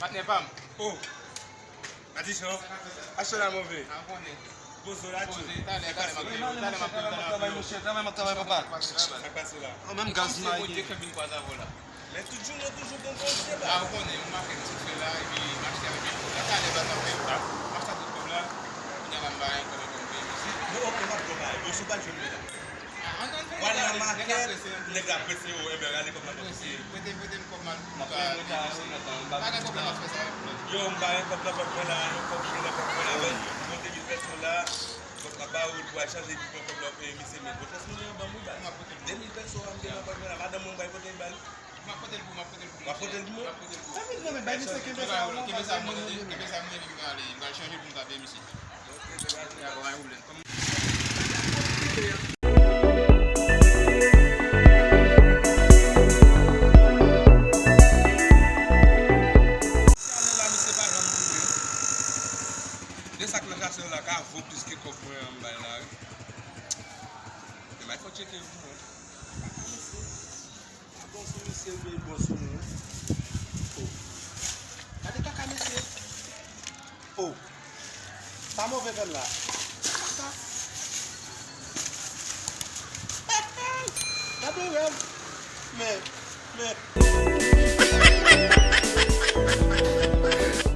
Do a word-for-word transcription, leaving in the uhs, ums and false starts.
Patnè pa m. Oh. Madichon. Achte la move. A konnen. Bozo la tchou. Poze, talè, talè, m ap peye w, talè, m ap peye w, talè, m ap peye w. Travay, monchè, travay, m ap travay, papa. Sa k pase la? Oh, menm gaz m a ye. Bondye fè m vin kwaze avè w la. Men tout jounen toujou gon Bondye la. A, ou konnen, m make m ti fè la, epi m achte avèk yon kòb la. Talè, baz, m ap peye w. M achte tout kòb la. Kounye a la, m bay yon kòb ankò, m peye misye. Bon, ok, m ap pran bagay. Bon, si w pa jwenn mwen la. Wala makèt, nèg la prese, o, enben, rale kòb la pou misye. Prete, prete m kòb m al pou m ka peye misye. Pa gen pwoblèm, m ap fè sa. Yo, m pa gen kòb nan pòch mwen la, yon kòb mwen nan pòch mwen la, men yon de mil pèso la, kòb la ba ou, pou al chanje, epi pran kòb la, peye misye, men bon, transfere an ban m wi, ba. De mil pèso a m gen nan pòch mwen la, madanm mwen, m pral pote l ba li. M ap pote l pou, m ap pote l pou. W ap pote l pou mwen? M ap pote l pou. Sa vin non, men bay misye kenbe sa, kenbe sa mwen, kenbe sa mwen, epi m prale, m pral chanje pou m ka peye misye. Ya, pa gen pwoblèm. Chalè la, misye pa janm tounen. De sa k nan chalè la ka vo plis ke kòb mwen an m bay la, wi. Men bay fò tcheke pou mwen. Bon sou misye, wi, bon sou nou. Oh. Gade kaka mesye. Oh. Sa move fè l la. Kaka. Gade rèv. Men, men.